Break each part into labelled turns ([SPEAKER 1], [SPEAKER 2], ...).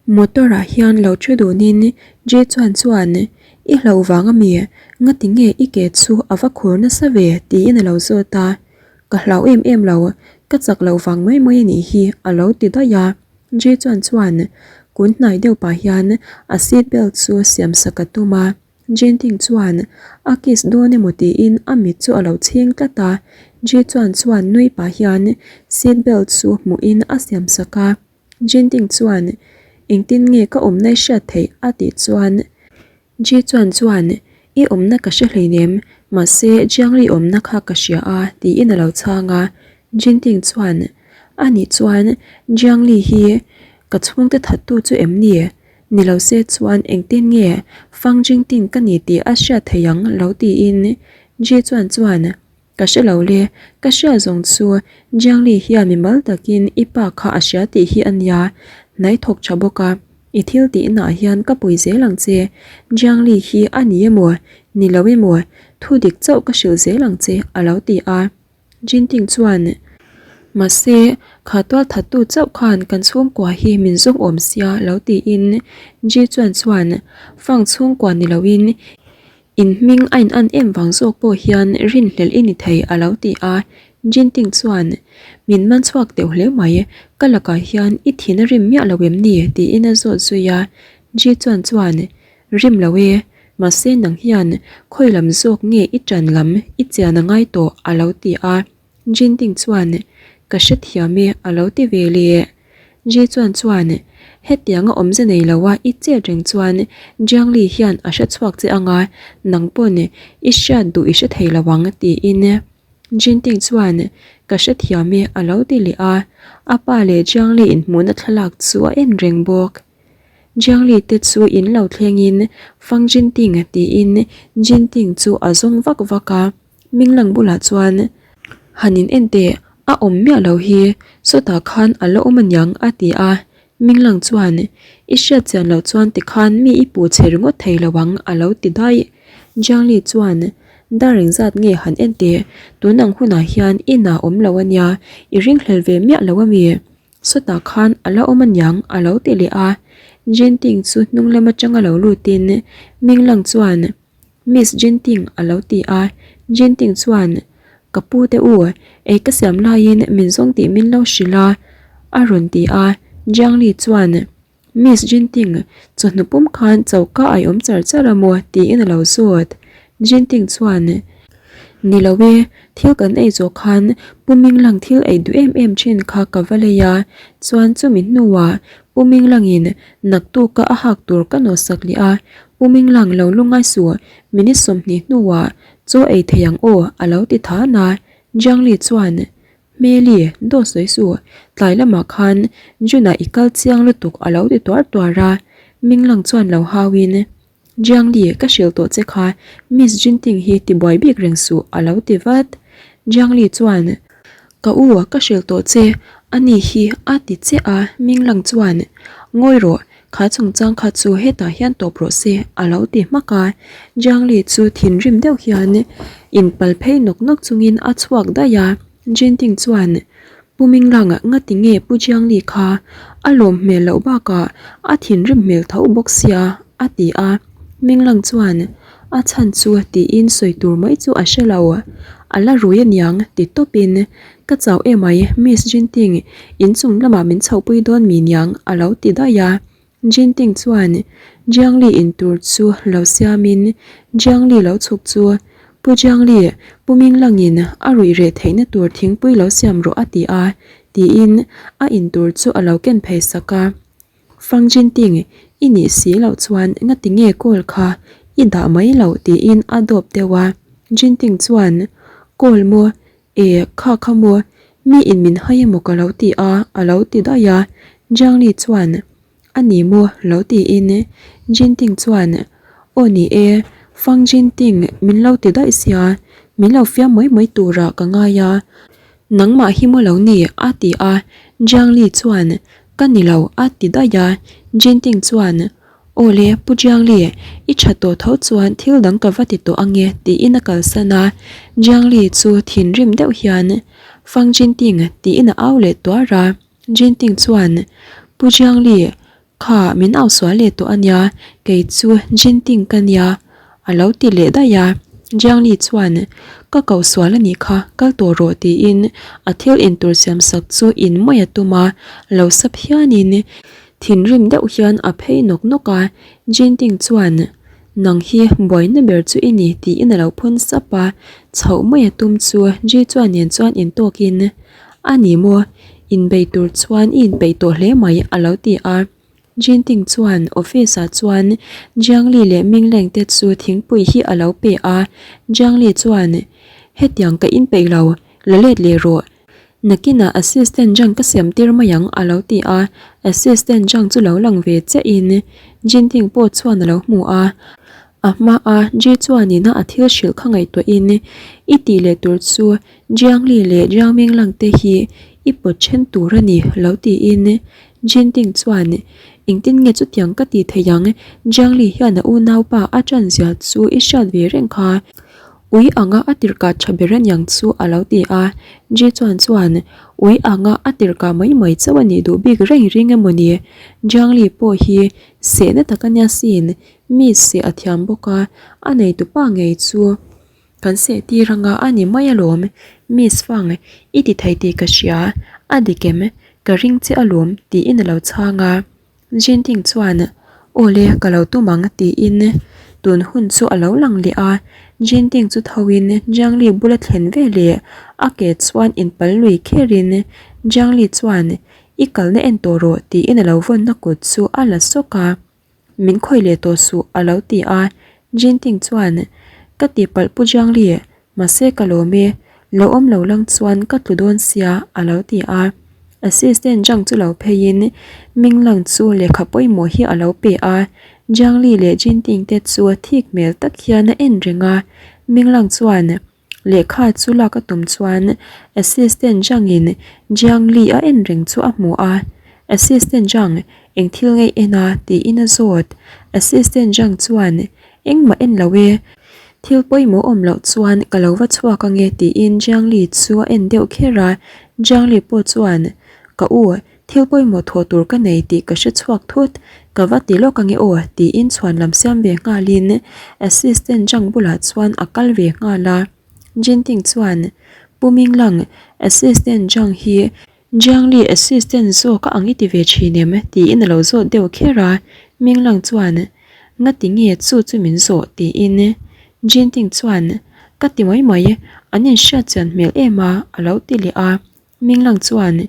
[SPEAKER 1] Motor ah hian lo thu dunin Ji chuan chuan I hlauh vang ami ngati nge i ke chu a va khur nasa ve tiin a lo zawt a, ka hlau em em lo ka chak loh vang mai mai anih hi a lo ti daih a, Ji chuan chuan kun hnai deuh pah hian a seat belt chu siam sak a tum a. Jinting chuan a kiss dawn emaw tiin a mit chu a lo chhing tlat a, Ji chuan chuan nui pah hian seat belt chu hmuhin a siam sak a, Jinting chuan engtin nge ka awmna i hriat theih a tih chuan Ji chuan chuan i awmna ka hre hleinem mahse Jiangli awmna kha ka hria a tiin a lo chhang a, Jinting chuan anih chuan Jiangli hi ka chhungte thattu chu em ni? Ni lo se chuan engtin nge Fang Jingting ka ni tih a hriat thei ang lo tiin Ji chuan chuan Ka hre lo le, ka hria zawng chu Jiang Li hian mimal takin i pa kha a hria tih hi a nia, hnai thawk tha bawk a, i thil tihnaah hian ka pui zel ang che, Jiang Li hi a ni emaw, ni lo emaw, thu dik chauh ka hrilh zel ang che a lo ti a. Jinting chuan, Mahse, kha tual thattu chauh khan kan chhungkua hi min zawng awm sia lo tiin Ji chuan chuan Fang chhungkua ni loin in hming a in an em vang zawk pawh hian rinhlelh i ni thei a lo ti a. Jinting chuan, Min man chhuak deuh hle mai, ka lakah hian i thin a rim miah lo em ni? tiin a zawt zui a. Ji chuan chuan, Rim lo e, mahse nang hian khawi lam zawk nge i ṭan lam i chian a ngai tawh a lo ti a, Jinting chuan ka hrethiam e a lo ti ve leh. Ji chuan chuan hetianga awmze nei lo a i chet reng chuan Jiangli hian a hre chhuak che anga nang pawn i hriat duh i hre thei lo ang tiin Jinting chuan ka hrethiam e a lo ti leh a, a pa leh Jiangli inhmuhna thlalak chu a en reng bawk. Jiangli te chu in lo thlengin Fang Jinting tiin Jinting chu a zawng vak vak a, Minglang bulah chuan han in en teh a awm miah lo hi sawtah khan a la awm aniang a ti a, Minglang chuan i hriat chian loh chuan tikhan mi i puh chhe ringawt thei lo ang a lo ti daih. Jiangli chuan dar engzat nge han en teh tun ang hunah hian inah awm lo ania i ringhlel ve miah lo ami? Sawtah khan a la awm aniang a lo ti leh a, Jinting chu hnung lam atanga lo lutin Minglang chuan Miss Jinting a lo ti a, Jinting chuan Ka pu te u, ei ka siam laiin min zawng tih min lo hrilh a a rawn ti a, Jiangli chuan Miss Jinting, chawhnu pum khan choka a awm char char a maw? tiin a lo zawt. Jinting chuan, Ni lo e, thil kan ei zawh khan Pu Minglang thil ei duh em em thin kha ka va lei a, chuan chumi hnuah Pu Minglangin naktuka a hak tur ka nawhsak leh a, Pu Minglang lo lungai suh, minute 20 hnuah chaw ei thei ang aw a lo ti than a. Jiangli chuan, Hmeli, dawt sawi suh, tlai lamah khan Juna i kal chiang lutuk a lo ti tuar tuar a, Minglang chuan lo hauin, Jiangli, ka hrilh tawh che kha, Miss Jinting hi ti buai bik reng suh a lo ti vat. Jiangli chuan, Ka u, ka hrilh tawh che, ani hi a ti che a, Minglang chuan, Ngawi rawh, kha chungchang kha chu hetah hian tawp rawh se a lo ti hmak a, Jiangli chu thinrim deuh hian inpal phei nawk nawk chungin a chhuak daih a, Jinting chuan Pu Minglang ngati nge Pu Jiangli kha a lawm hmel loh bakah a thinrim hmel tho bawk sia a ti a, Minglang chuan a chhan chu tiin sawi tur mai chu a hre lo, a la rui aniang ti tawpin Ka chau emai, Miss Jinting, inchung lamah min chhohpui dawn mi niang a lo ti daih a. Jinting chuan Jiangli in tur chu lo siamin Jiangli lo chhuk chu, Pu Jiangli, Pu Minglangin a ruih reh theihna tur thingpui lo siam rawh a ti a, tiin a in tur chu a lo ken phei sak a. Fang Jinting, i nih si loh chuan ngati nge call kha i dah mai loh tiin a dawp deuh a. Jinting chuan, Call maw? E, kha kha maw, mi in min hai emaw ka lo ti a, a lo ti daih a. Jiangli chuan, A ni maw? lo tiin Jinting chuan, Aw ni e, Fang Jinting min lo ti daih sia, min lo fiam mai mai turah ka ngai a, nangmah hi maw lo ni? a ti a. Jiangli chuan, Ka ni lo, a ti daih a. Jinting chuan, Aw le, Pu Jiangli, i tha tawh tho chuan thil dang ka va ti tawh ange tiin a kalsan a, Jiangli chu thinrim deuh hian Fang Jinting tiin a au leh tuar a, Jinting chuan Pu Jiangli, Kha min au sual leh tawh a nia, kei chu Jinting ka nia a lo ti leh daih a. Jiangli chuan, Ka koh sual a nih kha, kal tawh rawh tiin a thil intur siam sak chu in mai a tum a, lo sap hianin thinrim deuh hian a phei nawk nawk a. Jinting chuan, Nang hi buaina ber chu i ni tiin a lo phun sap a, chhoh mai a tum chu Ji chuan nen chuan intawkin, A ni maw? Inbei tur chuan i inpeih tawh hle mai a lo ti a. Jinting chuan office ah chuan Jiangli leh Mingleng te chu thingpui hi a lo pe a. Jiangli chuan, Hetiang ka inpeih lo, la let leh rawh. Nakinah assistant Zhang ka siam tir mai ang a lo ti a. Assistant Zhang chu lo lang ve chiah in Jinting pawh chuan a lo hmu a. A hma a Ji chuanin a thil hrilh kha ngaihtuah in i tih leh tur chu Jiangli leh Jiangming lang te hi i pawt then tur a ni lo tiin Jinting chuan engtin nge chutiang ka tih theih ang Jiangli hian a unaupa a tan zia chu i hriat ve reng kha ui anga a tirhkah tha ber aniang chu a lo ti a Ji chuan chuan ui anga a tirhkah mai mai chauh a nih duh bik reng ring emaw ni Jiangli pawh hi sehna tak ania sin Mi seh a thiam bawk a, a neitupa ngei chu kan seh tir anga a ni mai alawm. Miss Fang, i ti thei tih ka hria, a dik em? Ka ring che alawm tiin a lo chhang a. Jinting chuan, Aw le, ka lo tum ang tiin tun hun chu a lo lang leh a. Jinting chu thoin Jiangli bula thlen veleh a ke chuan inpal lui kherin Jiangli chuan, I kalna en tawh rawh tiin a lo vawnna kut chu a la sawk a. Min khawih leh tawh suh a lo ti a, Jinting chuan, Ka tihpalh Pu Jiangli, mahse ka lawm e, lo awm lo lang chuan ka tlu dawn sia a lo ti a. Assistant Zhang chu lo pheiin Minglang chu lehkha pawimawh hi a lo pe a, Jiangli leh Jinting te chu thik hmel tak hian a en reng a, Minglang chuan, Lehkha chu lak a tum chuan Assistant Zhang in Jiang Li a en reng chu a hmu a, Assistant Zhang, eng thil ngei en a? tiin a zawt. Assistant Zhang chuan, Engmah en lo e, thil pawimawh awm loh chuan ka lo va chhuak ange tiin Jiang Li chu a en deuh kher a, Jiang Li pawh chuan, Ka u, Thil pawimawh thawh tur ka nei tih ka hre chhuak thut, ka va ti lawk ange aw tiin chhuan lam siam ve nghalin assistant Zhang bulah chuan a kal ve nghal a. Jinting chuan, Pu Minglang, assistant Zhang hi Jiangli assistant zawk a ang i ti ve thin em? tiin a lo zawt deuh kher a. Minglang chuan, Ngati nge chu chu min zawh? tiin Jinting chuan, Ka ti mai mai, an inhriat chian hmel em a a lo ti leh a. Minglang chuan,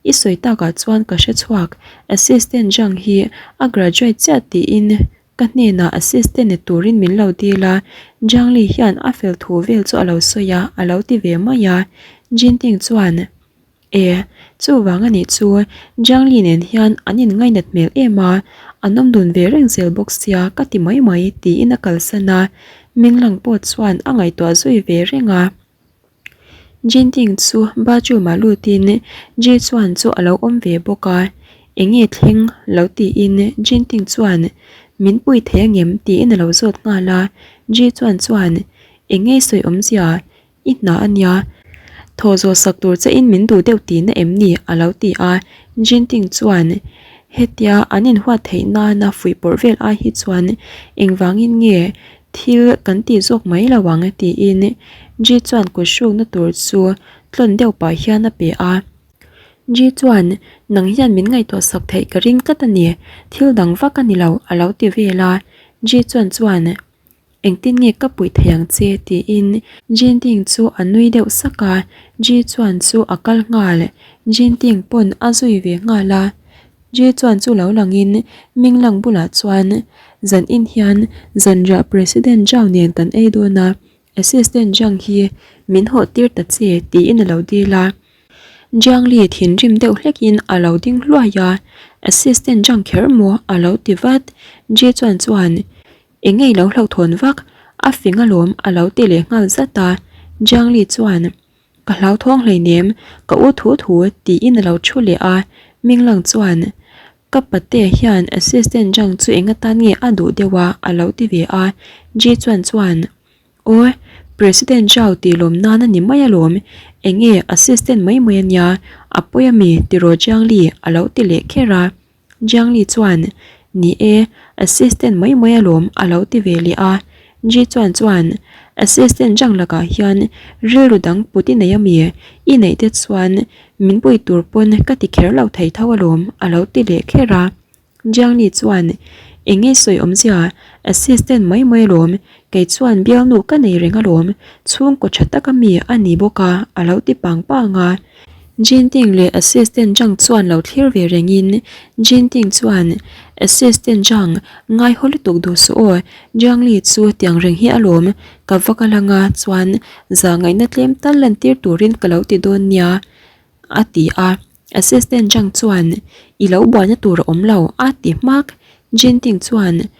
[SPEAKER 1] I sawi takah chuan ka hre chhuak, Assistant Zhang hi a graduate chiah tiin ka hnenah assistant ni turin min lo dil a, Zhang Li hian a fel thu vel chu a lo sawi a, a lo ti ve mai a. Jinting chuan, E, chuvang a nih chu, Zhang Li nen hian an inngainat hmel em a, an awm dun ve reng zel bawk sia ka ti mai mai tiin a kalsan a, Minglang pawh chuan a ngaihtuah zui ve reng a. Jinting chu bathroom ah lutin Ji chuan chu a lo awm ve bawk a, enge thleng lo tiin Jinting chuan min pui thei angem tiin a lo zawt nghal a, Ji chuan chuan enge sawi awmzia i hna ania thaw zawh sak tur che in min duh deuh tihna em ni a lo ti a, Jinting chuan hetia an inhuat theih nana fuihpawrh vel ai hi chuan engvangin nge Thil kan tih zawk mai lo ang tiin Ji chuan kut hrukna tur chu tlawn deuh pah hian a pe a. Ji chuan nang hian min ngaihtuah sak theih ka ring tlat a ni, thil dang vak a ni lo a lo ti vel a. Ji chuan chuan engtin nge ka puih thei ang che tiin Jinting chu a nui deuh sak a, Ji chuan chu a kal nghal, Jinting pawn a zui ve nghal a. Jay chuan chu lo langin Minglang bulah chuan zan in hian zanriah President Zhao nen kan ei dawn a, Assistant Zhang hi min hawh tir ta che tiin a lo dil a. Jiang Li thinrim deuh hlekin a lo ding hluai a, Assistant Zhang kher maw a lo ti vat. Jay chuan chuan eng nge i lo hlauhthawn vak, a fing alawm a lo ti leh nghal zat a. Jiang Li chuan. Ka hlauthawng hleinem, ka u thu thu tiin a lo thu leh a, Minglang chuan ka pate hian assistant Zhang chu eng atan nge a duh deuh a a lo ti ve a, Ji chuan chuan Aw, President Zhao tih lawm nan a ni mai alawm, eng nge assistant mai mai a nia, a pawi a mi tiraw Jiang Li a lo ti leh kher a. Jiang Li chuan, Ni e, assistant mai mai alawm a lo ti ve leh a. Ji chuan chuan, Assistant Zhang lakah hian rilru dang put i nei a mi? I neih te chuan min pui tur pawn ka ti kher lo thei tho alawm a lo ti leh kher a. Jiang Li chuan, Eng nge sawi awmzia, assistant mai mai alawm, kei chuan bialnu ka nei reng alawm, chhungkaw tha taka mi a ni bawk a, a lo ti pang pang a. Jin Ting leh assistant Zhang chuan lo thlir ve rengin Jin Ting chuan, Assistant Zhang, ngaihaw lutuk duh suh aw, Jiang Li chu tiang reng hi alawm, ka va kal anga chuan zahngaihna tlem tal lantir turin ka lo ti dawn nia, a ti a. Assistant Zhang chuan, I lo buaina tur a awm lo, a ti hmak. Jinting chuan,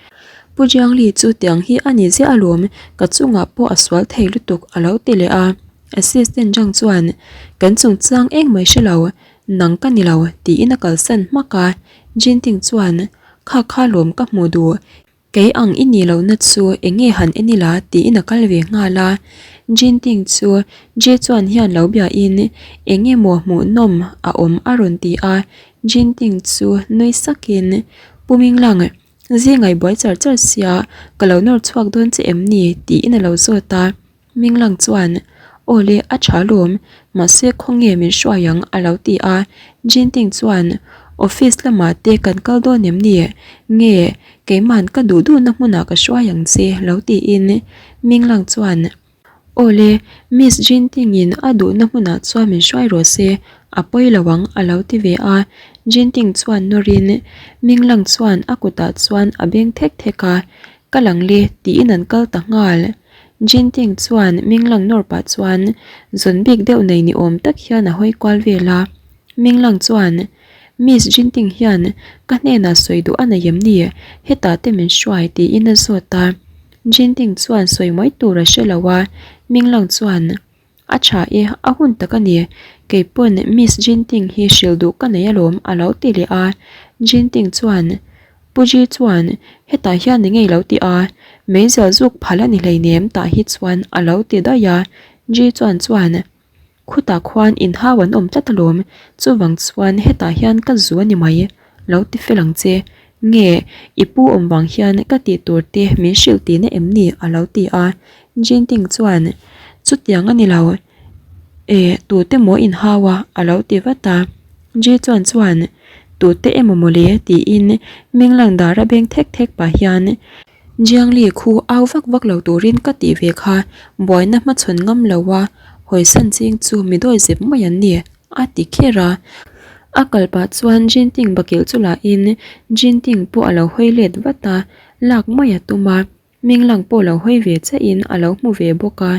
[SPEAKER 1] Pu Jiang Li chu tiang hi a ni ziah alawm, ka chungah pawh a sual thei lutuk, a lo ti leh a. Assistant Zhang chuan, Kan chungchang eng mai hre lo, nang ka ni lo, tiin a kalsan hmak a. Jinting chuan, Kha kha lawm ka hmuh duh, Kei ang i nih lohna chu eng nge han en ila tiin a kal ve nghal a. Jinting chu Je chuan hian lo biain eng emaw hmuhnawm a awm a rawn ti a. Jinting chu nui sakin, Pu Minglang, zingai buai char char sia ka lo nawr chhuak dawn che em ni? tiin a lo zawt a. Minglang chuan, Aw le, a tha lawm, mahse khawnge min hruai ang a lo ti a. Jinting chuan, Office lamah te kan kal dawn em ni? Nge, keiman ka duh duhna hmunah ka hruai ang che lo tiin Minglang chuan, Aw le, Miss Jinting-in a duhna hmunah chuan min hruai rawh se, a pawi lo ang a lo ti ve a. Jinting chuan nawrin Minglang chuan a kutah chuan a beng thek thek a, Ka lang le tiin an kal ta nghal. Jinting chuan Minglang nawr pah chuan zawn bik deuh nei ni awm tak hian a hawi kual vel a. Minglang chuan, Miss Jinting hian ka hnenah sawi duh a nei em ni? Hetah te min hruai tiin a zawt a. Jinting chuan sawi mai tur a hre lo a. Minglang chuan, A tha e, a hun tak a ni. Kei pawn Miss Jinting hi hrilh duh ka nei alawm a lo ti leh a. Jinting chuan, Pu Ji chuan, hetah hian ni ngei lo ti a, meizial zuk phal a ni hleinem tah hi chuan a lo ti daih a. Ji chuan chuan, Khutah khuan inhau an awm tlat alawm, chuvang chuan hetah hian ka zu a ni mai. Lo ti fel ang che. Nge, i pu awm vang hian ka tih tur te min hrilh tihna em ni? a lo ti a. Jinting chuan, Chutiang a ni lo. E, tute maw inhau a? a lo ti vat a. Ji chuan chuan, Tute emaw mawle? tiin Minglang dara beng thek thek pah hian, Jiangli khu au vak vak lo turin ka tih ve kha buaina hmachhawn ngam lo a, hawisan ching chu mi dawi zep mai an ni. A ti kher a. A kal pah chuan Jinting bakilh chu lahin Jinting pawh a lo hawi let vat a, lak mai a tum a. Minglang pawh lo hawi ve chiahin a lo hmu ve bawk a.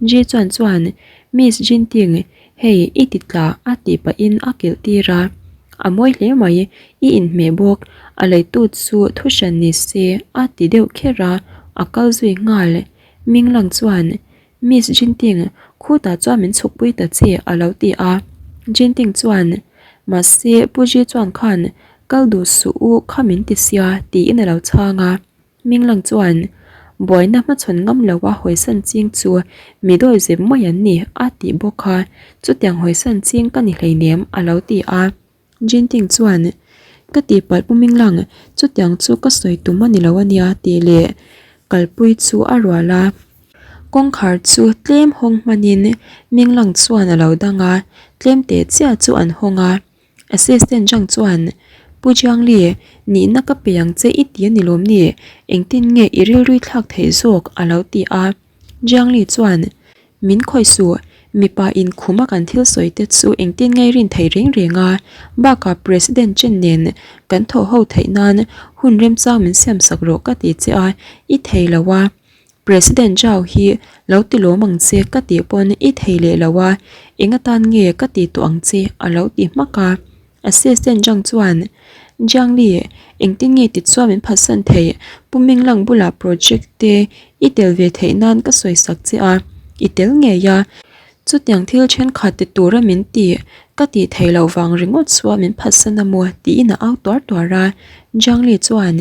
[SPEAKER 1] Ji chuan chuan, Miss Jinting, hei i ti tla a tih pahin a kilh tir a. A mawi hle mai, i inhmeh bawk, a leitu chu thu hran ni se a ti deuh kher a, a kal zui nghal. Minglang chuan, Miss Jinting, khutah chuan min chhukpui ta che a lo ti a. Jinting chuan, Mahse, Pu Ji chuan khan kal duh suh u kha min ti sia tiin a lo chhang a. Minglang chuan, Buaina hmachhawn ngam lo a hawisan ching chu mi dawi zep mai an ni a tih bawk kha chutiang hawisan ching ka ni hleinem a lo ti a. Jinting chuan, Ka tihpalh Pu Minglang, chutiang chu ka sawi tum a ni lo a nia tih leh kalpui chu a rual a. Kawngkhar chu tlem hawng hmanin Minglang chuan a lo dang a, tlem teh chiah chu an hawng a. Assistant Zhang chuan, Pu Jiangli, nihna ka pe ang che i ti a ni lawm ni? Engtin nge i rilrui thlak theih zawk? a lo ti a. Jiangli chuan, Min khawih suh, mipa in khum a kan thil sawi te chu engtin ngei rin theih reng reng a, bakah President Chen nen kan thawh ho theih nan hun remchang min siam sak rawh ka ti che a, i thei lo a, President Zhao hi lo ti lawm ang che ka tih pawn i thei leh lo a, eng atan nge ka ti tawh ang che a lo ti hmak a. Assistant Zhang chuan, Jiang Li, engtin nge ti chuan min phatsan theih? Pu Minglang bulah project te i tel ve theih nan ka sawi sak che a, i tel ngei a. Chutiang thil thenkhat ti tura min ti, ka tih theih loh vang ringawt chuan min phatsan a maw? tiin a au tuar tuar a. Jiang Li chuan,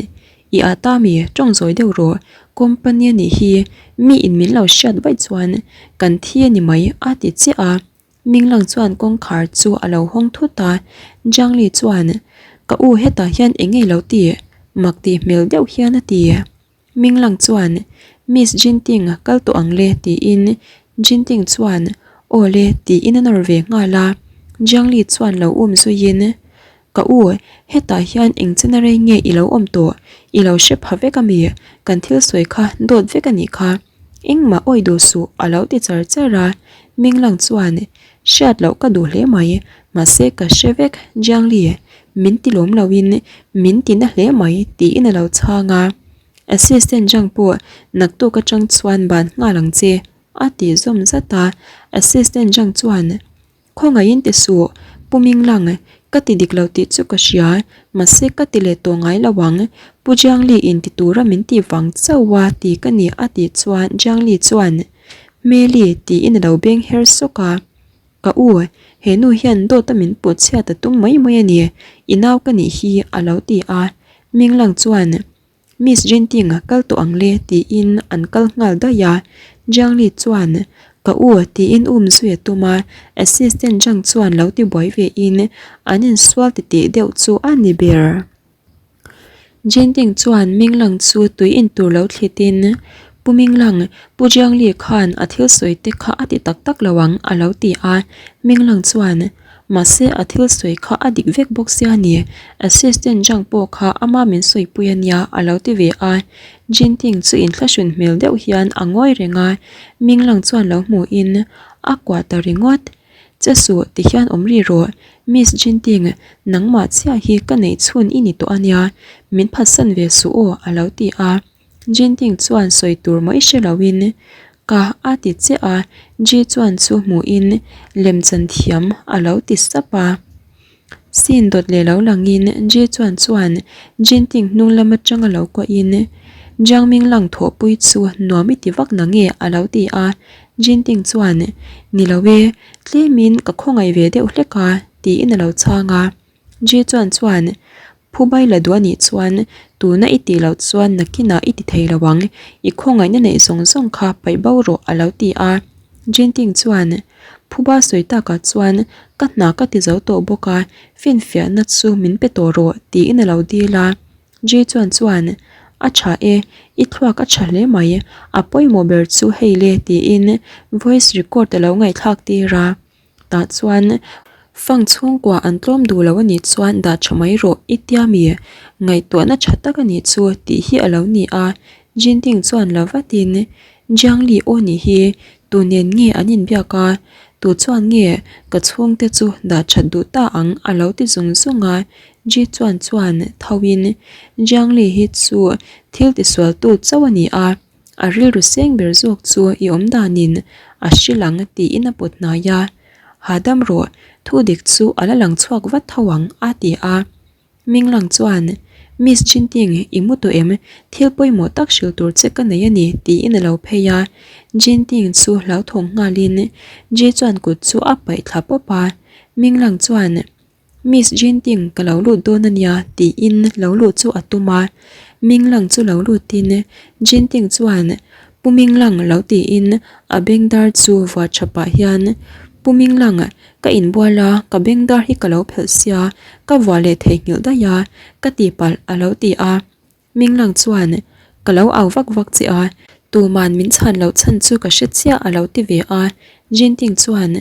[SPEAKER 1] I ah ta mi, tawng zawi deuh rawh, company a nih hi, mi in min lo hriat vaih chuan kan thi a ni mai a ti chiah a. Minglang chuan kawngkhar chu a lo hawng thut a, Jiangli chuan, Ka u hetah hian eng nge lo ti? Mak tih hmel deuh hian a ti. Minglang chuan, Miss Jinting kal tawh ang le tiin Jinting chuan, Aw le tiin a nawr ve nghal a. Jiangli chuan lo um zuiin, Ka u, hetah hian eng chena rei nge i lo awm tawh? I lo hre pha vek a mi? Kan thil sawi kha dawt vek a nih kha. Engmah awi duh suh a lo ti char char a. Minglang chuan, Hriat loh ka duh hle mai, mahse ka hre vek Jiangli, min ti lawm loin min ti na hle mai tiin a lo chhang a. Assistant Zhang pawh naktuk atang chuan ban nghal ang che a ti zawm zat a. Assistant Zhang chuan, Khawngaihin ti suh, Pu Minglang, ka ti dik lo tih chu ka hria, mahse ka ti leh tawh ngai lo ang, Pu Jiangli in ti tura min tih vang chauh a ti ka ni a tih chuan Jiangli chuan, Hmeli tiin a lo beng her sawk a, Ka u, he nu hian dawt a min put chhiat a tum mai mai a ni, i nau ka nih hi a lo ti a, Minglang chuan Miss Jinting kal tawh ang le tiin an kal nghal daih a, Jiangli chuan Ka u tiin um zui a tum a, Assistant Zhang chuan lo ti buai ve in an insual titih deuh chu a ni ber. Jinting chuan Minglang chu tui in tur lo thlit in, Pu Minglang, Pu Jiangli khan a thil sawi te kha a ti tak tak lo ang a lo ti a. Minglang chuan, Mahse a thil sawi kha a dik vek bawk sia ni, Assistant Zhang pawh kha ama min sawipui a nia a lo ti ve a. Jinting chu inthlahrun hmel deuh hian a ngawi reng a, Minglang chuan lo hmuhin a kuah ta ringawt. Che suh ti hian awm ri rawh, Miss Jinting, nangmah chiah hi ka neih chhun i ni tawh a nia, min phatsan ve suh aw a lo ti a. Jinting chuan sawi tur mai hre loin ka a ti chiah a, Ji chuan chu hmuhin lemchan thiam a lo ti sap a. Scene dawt leh lo langin Ji chuan chuan Jinting hnung lam atanga lo kuahin Jiang Ming lang thawhpui chu nuam i ti vak nange a lo ti a, Jinting chuan Ni lo e, tlemin ka khawngaih ve deuh hlek a tiin a lo chhang a. Ji chuan chuan Phubai la duh a nih chuan tuna i tih loh chuan nakinah i ti thei lo ang, i khawngaihna neih zawng zawng kha paih bo rawh a lo ti a. Jinting chuan Phuba sawi takah chuan ka hna ka ti zo tawh bawk a, finfiahna chu min pe tawh rawh tiin a lo dil a. Ji chuan chuan A tha e, i thluak a tha hle mai, a pawimawh ber chu hei le tiin voice record a lo ngaihthlak tir a. Tah chuan fang chhungkua an tlawm duh lo a nih chuan dah tha mai rawh i tia mi ngaihtuahna tha tak a nih chu tih hi a lo ni a. Jinting chuan la vatin Jiangli aw nih hi tu nen nge an inbiak a, tu chuan nge ka chhungte chu dah that duh ta ang a lo ti zung zung a. Ji chuan chuan thoin Jiangli hi chu thil tisualtu chauh a ni a. A rilru seng ber zawk chu i awm danin a hrilh ang tiin a pawt hnai a, Hahdam rawh, thu dik chu a la lang chhuak vat tho ang a ti a. Minglang chuan, Miss Jinting, i mu tawh em? Thil pawimawh tak hrilh tur che ka nei a ni tiin a lo phei a. Jinting chu hlauthawng nghalin Ji chuan kut chu a paih thla pawp a. Minglang chuan, Miss Jinting ka lo lut dawn a nia tiin lo luh chu a tum a, Minglang chu lo lutin Jinting chuan Pu Minglang lo tiin a bengdar chu vuah tha pah hian Pu Minglang ka inbual a ka bengdar hi ka lo phelh sia ka vuah leh theihnghilh daih a ka tihpalh a lo ti a. Minglang chuan, Ka lo au vak vak che a, tuman min chhan loh chhan chu ka hre chiah a lo ti ve a. Jinting chuan,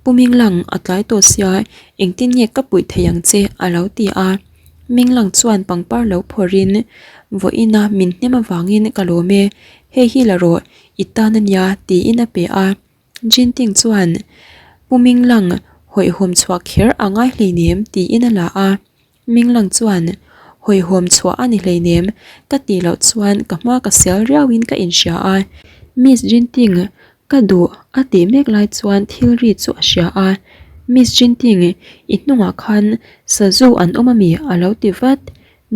[SPEAKER 1] Pu Minglang, a tlai tawh sia, engtin nge ka puih thei ang che? a lo ti a. Minglang chuan pangpar lo phawrhin, Vawiina min hnem avangin ka lawm e, hei hi la rawh, i tan a nia, tiin a pe a. Jinting chuan, Pu Minglang, hawihhawm chhuah kher a ngai hleinem, tiin a la a. Minglang chuan, Hawihhawm chhuah a ni hleinem, ka tih loh chuan ka hma ka sial riauin ka inhria a. Miss Jinting, ka duh a tih mek lai chuan thil ri chu a hria a. Miss Jinting, i hnungah khan sazu an awm ami? a lo ti vat.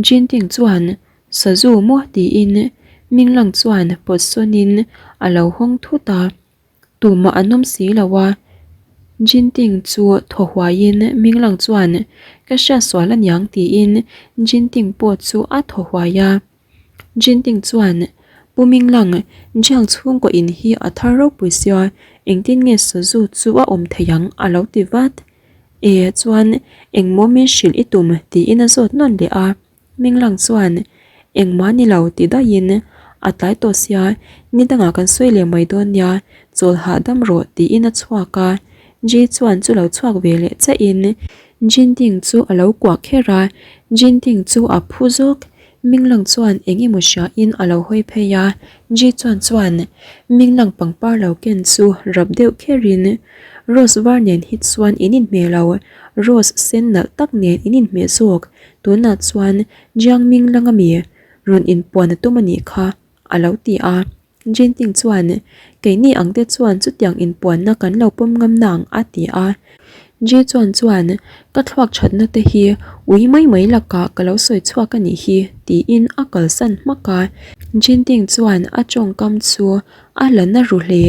[SPEAKER 1] Jinting chuan, Sazu maw? tiin Minglang chuan pawt sawnin a lo hawng thut a. Tumah an awm si lo a, Jinting chu thaw huaiin Minglang chuan ka hriat sual aniang tiin Jinting pawh chu a thaw huai a. Jinting chuan Pu Minglang, Jiang chhungkaw in hi a thar ropui sia, engtin nge sazu chu a awm thei ang a lo ti vat. E chuan engmaw min hrilh i tum tiin a zawt nawn leh a. Minglang chuan engmah ni lo ti daihin a tlai tawh sia ni dangah kan sawi leh mai dawn nia chawl hahdam rawh tiin a chhuak a. Ji chuan chu lo chhuak ve leh chiahin Jinding chu a lo kuah kher a, Jinding chu a phu zawk. Minglang chuan eng emaw hriain a lo hawi phei a, Ji chuan chuan Minglang pangpar lo ken chu rap deuh kherin Rose var nen hi chuan in inhmeh lo, Rose sen nalh tak nen in inhmeh zawk, tunah chuan Jiang Minglang ami rawn inpuan a tum a nih kha a lo ti a. Jinping chuan, Keini ang te chuan chutiang inpuanna kan lo pawm ngam nang, a ti a. Ji chuan chuan, Ka thluak thatna te hi ui mai mai lakah ka lo sawi chhuak a nih hi, tiin a kalsan hmak a. Jinping chuan a tawngkam chu a la na ru hle.